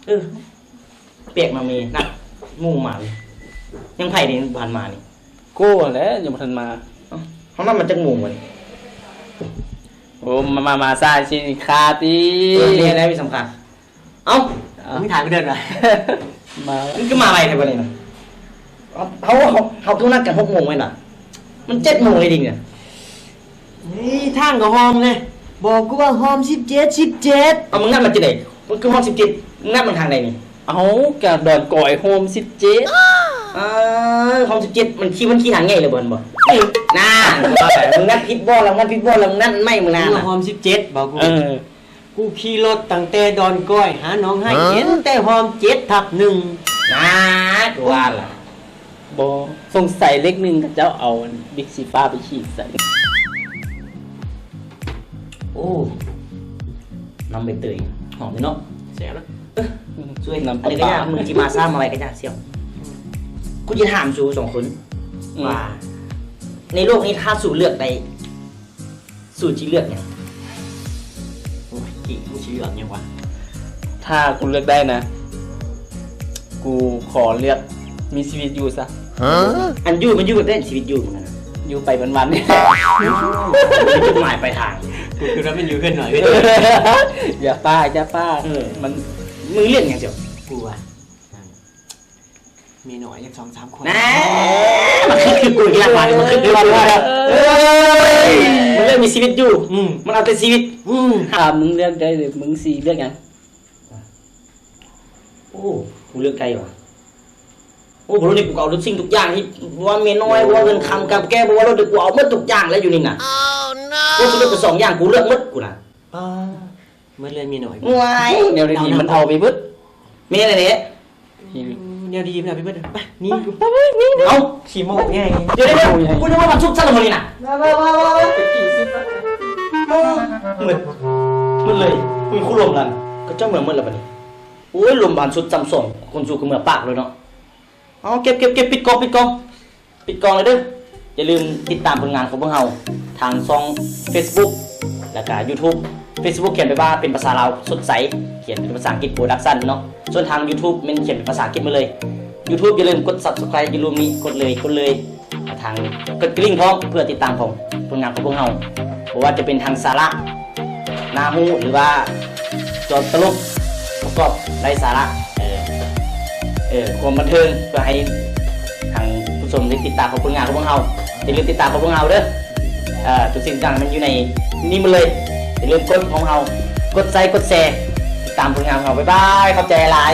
ເອີ ແປກມາເມ ນັດໝູ່ມາເລີຍ ຍັງໃຜເດ້ບໍ່ທັນມານີ້? ໂກ້ແຫຼະ ຍັງບໍ່ທັນມາ. ເອົ້າ ເຮົານັດມາຈັກໂມງວະນີ້? ໂອ້ ມາ ມາ ມາສາຍສິນຄ້າຕິ ເອີ ແນ່ແລ້ວ ມີສຳຄັນ. ເອົ້າ ເອົ້າ ມຶງຖາມເດີນວ່າ ມາ ມຶງຄືມາໄວແທ້ບັດນີ້ນະ? ເຮົາ ເຮົາ ເຮົາ ເຮົາຄືນັດກັນຫົກໂມງແມ່ນຫວາ? ມັນເຈັດໂມງແລ້ວເດນີ້ນະ. ເຮີ້ຍ ທາງກໍຫ້ອມເດ້ ບອກກູວ່າຫ້ອມສິບເຈັດ ສິບເຈັດ. ເອົາ ມຶງນັດມາຈັ່ງໃດ? ມັນຄືຫ້ອມສິບເຈັດ ມຶງນັດມາທາງໃດນີ້? ເອົາ ກະດອນກອຍຫ້ອມສິບເຈັດ. ເອີ ຫ້ອມສິບເຈັດ ມັນຂີ່ ມັນຂີ່ທາງໃຫຍ່ເລີຍບໍ່ ຫັ້ນບໍ່? ນັ້ນ ມຶງນັດຜິດບ່ອນລະ ນັດຜິດບ່ອນລະ ນັດໃໝ່ມື້ໜ້ານະ. ຫ້ອມສິບເຈັດ ບອກກູ. ເອີ ກູຂີ່ລົດຕັ້ງແຕ່ດອນກອຍຫາໜອງໄຮ ເຫັນແຕ່ຫ້ອມເຈັດທັບໜຶ່ງ. ນາ ກູວ່າລະ ບໍ່ ສົງໄສເລກໜຶ່ງເຂົາເຈົ້າເອົາ ອັນ ບິກສີຟ້າໄປຂີດໃສ່. ໂອ້ ນ້ຳໃບເຕີຍ ຫອມເດເນາະ ແຊບເນາະ. ເອີ ຊ່ວຍ ນ້ຳປາປາ ອັນນີ້ກໍຢ່າ ມຶງຊິມາຊ້າມາໄວກໍຢ່າ ສ່ຽວ. ກູຈະຖາມສູສອງຄົນ ອືມ ວ່າ ໃນໂລກນີ້ ຖ້າສູເລືອກໄດ້ ສູຊິເລືອກຫຍັງ? ໂອ້ຍ ກີ້ ມຶງຊິເລືອກຫຍັງວະ? ຖ້າກູເລືອກໄດ້ນະ ກູຂໍເລືອກມີຊີວິດຢູ່ຊະ. ຮະ? ອັນຢູ່ມັນຢູ່ແບບໃດ ຊີວິດຢູ່ມັນນະ? ຢູ່ໄປວັນໆ ມີຈຸດໝາຍປາຍທາງ. ກູຄິດວ່າມັນຢູ່ເຮືອນໜ້ອຍເຮືອນໃຫຍ່. ຢ່າປ້າ ຢ່າປ້າ. ເອີ ມັນ ມຶງເລືອກຫຍັງ ເຈົ້າ? ກູວ່າ ເມຍນ້ອຍຈັກສອງສາມຄົນ. ນະ ມັນຄື ຄືກູອີກແລ້ວ ບາດນີ້ມັນຄື ເອີ ເອີຍ ມັນເລືອກມີຊີວິດຢູ່ ອືມ ມັນເອົາແຕ່ຊີວິດ. ອືມ ຖ້າມຶງເລືອກໄດ້ເລີຍ ມຶງຊິເລືອກຫຍັງ? ໂອ້ ກູເລືອກໄດ້ຫວາ. ໂອ້ ບໍ່ຮູ້ນີ້ ກູກໍເອົາທຸກສິ່ງທຸກຢ່າງທີ່ ບໍ່ວ່າເມຍນ້ອຍ ບໍ່ວ່າເງິນຄຳ ກັບແກ້ ບໍ່ວ່າລົດ ກູເອົາໝົດທຸກຢ່າງແລ້ວຢູ່ນີ້ນະ. ກູຊິເລືອກແຕ່ສອງຢ່າງ ກູເລືອກໝົດ ກູນະ. ປ້າ ໝົດເລີຍເມຍນ້ອຍ. ໂອ້ຍ ແນວດີໆມັນເອົາໄປເບິດ. ແມ່ນແຫຼະ ແນວດີມັນເອົາໄປເບິດ. ໄປ ໜີ. ເອົ້າ ຂີ້ໂມ້ໃຫຍ່. ດຽວໆ ກູນຶກວ່າວັນສຸກຊະລະມື້ນີ້ນະ. ເອີ ໝົດ ໝົດເລີຍ. ອຸ້ຍ ຄູລົມນັ້ນ ເຂົາເຈົ້າເມືອໝົດແລ້ວບັດນີ້. ໂອ້ຍ ລົມບານສຸດຊ້ຳສອງ ຄົນສູ່ກໍເມືອປາກເລີຍເນາະ. ເອົາ ເກັບ ເກັບ ເກັບ ປິດກ້ອງ ປິດກ້ອງ. ປິດກ້ອງແລ້ວເດີ້. ຢ່າລືມຕິດຕາມຜົນງານຂອງພວກເຮົາທາງຊ່ອງເຟສບຸກ ແລ້ວກະຢູທູບ. ເຟສບຸກຂຽນໄປວ່າເປັນພາສາລາວສົດໃສ ຂຽນເປັນພາສາອັງກິດ ໂປຣດັກຊັນເນາະ. ສ່ວນທາງຢູທູບແມ່ນຂຽນເປັນພາສາອັງກິດໝົດເລີຍ. ຢູທູບຢ່າລືມກົດຊັບສະໄຄຣບຢູ່ລຸ່ມນີ້ ກົດເລີຍ ກົດເລີຍ. ທາງກົດກະລິ່ງພ້ອມເພື່ອຕິດຕາມຂອງ ຜົນງານຂອງພວກເຮົາ ບໍ່ວ່າຈະເປັນທາງສາລະ ໜ້າຮູ້ ຫຼືວ່າຈອກຕະຫຼົກ ປະກອບໄລສາລະ ເອີ ເອີ ຄວາມບັນເທີງ ເພື່ອໃຫ້ທາງຜູ້ຊົມໄດ້ຕິດຕາມເຂົ້າຜົນງານຂອງພວກເຮົາ. ຢ່າລືມຕິດຕາມຂອງພວກເຮົາເດີ້. ເອີ ທຸກສິ່ງທຸກຢ່າງມັນຢູ່ໃນນີ້ໝົດເລີຍ. ຢ່າລືມກົດຂອງເຮົາ ກົດໄຊ ກົດແຊ ຕິດຕາມຜົນງານຂອງເຮົາ. ບາຍບາຍ ຂອບໃຈຫຼາຍ.